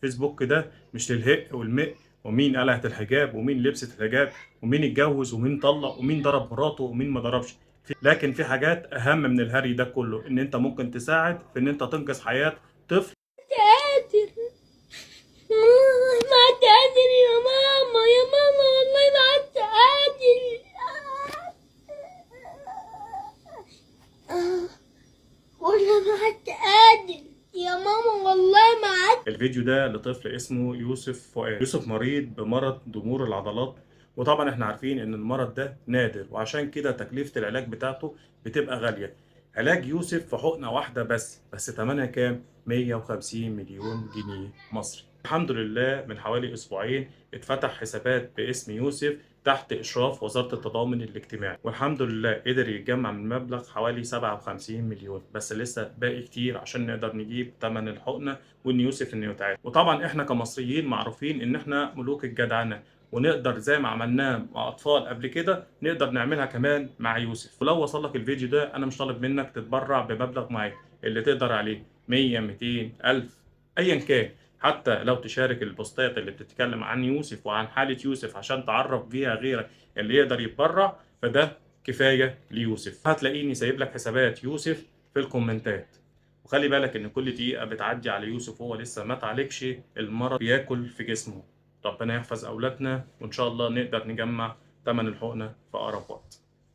فيسبوك ده مش للهق والمق، ومين قلعت الحجاب ومين لبست الحجاب ومين اتجوز ومين طلق ومين ضرب مراته ومين ما ضربش. لكن في حاجات اهم من الهري ده كله، ان انت ممكن تساعد في ان انت تنقذ حياة طفل. قادر والله ما عدت قادر يا ماما، يا ماما والله ما عدت قادر، والله ما عدت قادر يا ماما، والله ما عدت. الفيديو ده لطفل اسمه يوسف فؤاد. يوسف مريض بمرض ضمور العضلات، وطبعا احنا عارفين ان المرض ده نادر، وعشان كده تكلفة العلاج بتاعته بتبقى غالية. علاج يوسف في حقنة واحدة بس تمنها كام؟ 150 مليون جنيه مصري. الحمد لله من حوالي اسبوعين اتفتح حسابات باسم يوسف تحت اشراف وزارة التضامن الاجتماعي، والحمد لله قدر يتجمع من مبلغ حوالي 57 مليون، بس لسه باقي كتير عشان نقدر نجيب تمن الحقنة وان يوسف انه يتعالج. وطبعا احنا كمصريين معروفين ان احنا ملوك الجدعنة، ونقدر زي ما عملناه مع اطفال قبل كده نقدر نعملها كمان مع يوسف. ولو وصل لك الفيديو ده، انا مش طالب منك تتبرع بمبلغ معين، اللي تقدر عليه 100 200 1000 ايا كان، حتى لو تشارك البوستات اللي بتتكلم عن يوسف وعن حالة يوسف عشان تعرف بيها غيرك اللي يقدر يتبرع، فده كفاية ليوسف. هتلاقيني سايب لك حسابات يوسف في الكومنتات. وخلي بالك ان كل دقيقة بتعدي على يوسف وهو لسه ما اتعالجش، المرض بياكل في جسمه. ربنا يحفظ اولادنا، وان شاء الله نقدر نجمع تمن الحقنة في اقرب وقت.